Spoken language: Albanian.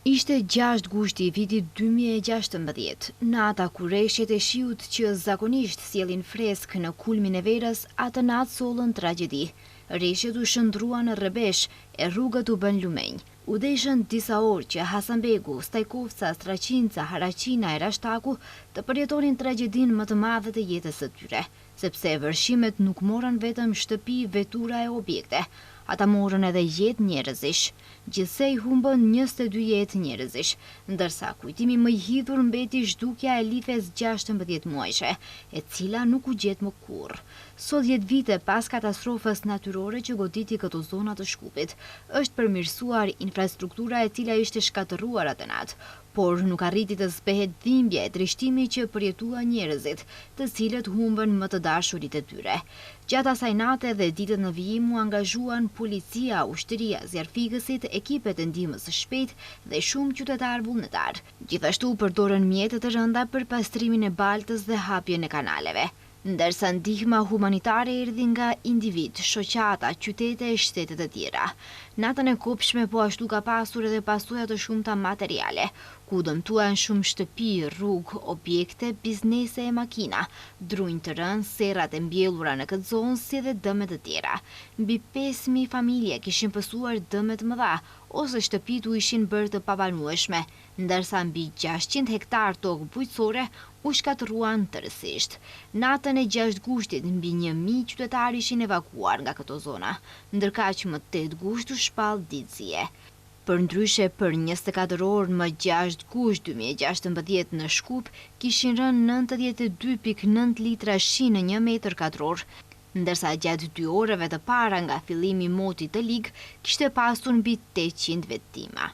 Ishte 6 gushti i vitit 2016, nata kur reshjet e shiut që zakonisht sjellin fresk në kulmin e verës, atë natë sollën tragjedi. Reshjet u shndërruan në rrebesh e rrugët u bënë lumenj. U deshën disa orë që Hasanbegu, Stajkovca, Straqinca, Haraçina e Rashtaku të përjetonin tragjedinë më të madhe të jetës së tyre, sepse vërshimet nuk morën vetëm shtëpi, vetura e objekte, ata morën edhe jetë njerëzish. Gjithsej humbën 22 jetë njerëzish, ndërsa kujtimi më i hidhur mbeti zhdukja e Elifes 16 muajshe, e cila nuk u gjet më kurrë. Sot 10 vite pas katastrofës natyrore që goditi këto zona të Shkupit, është përmirësuar infrastruktura e cila ishte shkatërruar atë natë, por nuk arriti të zbehet dhimbja e trishtimi që përjetuan njerëzit, të cilët humbën më të dashurit e tyre. Gjatë asaj nate dhe ditët në vijim u angazhuan policia, ushtria, zjarrfikësit, ekipet e ndihmës së shpejtë dhe shumë qytetarë vullnetar. Gjithashtu përdorën mjete të rënda për pastrimin e baltës dhe hapjen e kanaleve. Ndërsa ndihma humanitare erdhi nga individ, shoqata, qytete e shtete të tjera. Natën e kobshme po ashtu ka pasur edhe pasoja të shumta materiale, ku dëmtuan shumë shtëpi, rrugë, objekte, biznese e makina, drunj të rënë, serrat e mbjellura në këtë zonë si dhe dëme të tjera. Mbi 5000 familje kishin pësuar dëme të mëdha ose shtëpitë u ishin bërë të pabanueshme, ndërsa mbi 600 hektar tokë bujqësore u shkatërruan tërësisht. Natën e 6 gushtit mbi 1000 qytetarë ishin evakuuar nga këto zona, ndërkaq më 8 gusht u shpall ditë zie. Përndryshe për 24 orë më 6 gusht 2016 në Shkup kishin rënë 92.9 litra shi në 1 metër katror, ndërsa gjatë 2 orëve të para nga fillimi i motit të lig kishte pasur mbi 800 vetëtima.